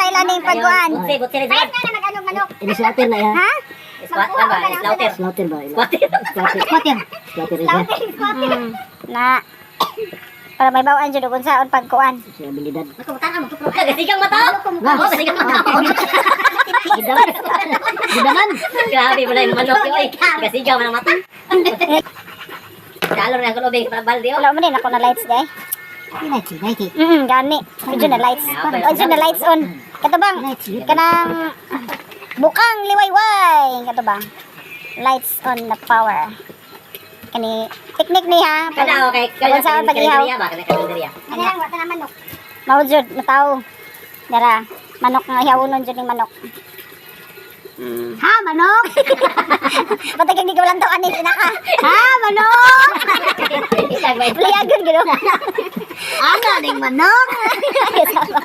Ilang pagkuan. Butse, butse na dyan. Na mag-anog manok. Ini slaughter na ya. Ha? Squat ba? Slaughter. Slaughter ba? Squatter. Slaughter. Squatter. Slaughter siya. Na. Para may bawaan jud kung saon pagkuan. Sa abilidad. Kagasigang mata. Oh, kasigang mata. Gidaman. Gidaman. Grabe mo na yung manok yun, oy. Kasigaw man ang mata. Dalo na ako lubing para balde oh. Wala mo din ako na lights day. Night, night. Gani. Medyo na lights. Medyo na lights on. Kato bang? Kanang bukang liwayway. Kato bang? Lights on the power. Kani picnic ni ha. Kada okay. Kung saan pag-ihaw. Karinderya ba? Karinderya. Ano lang wala na manok. Mao jud mataw. Dara, manok nga ihawnon jud ning manok. Ha, manok! Patay kag di ka walang taw ani inaka. Ha, manok! Isang may Playagon gino. Ana ning manok! Sama.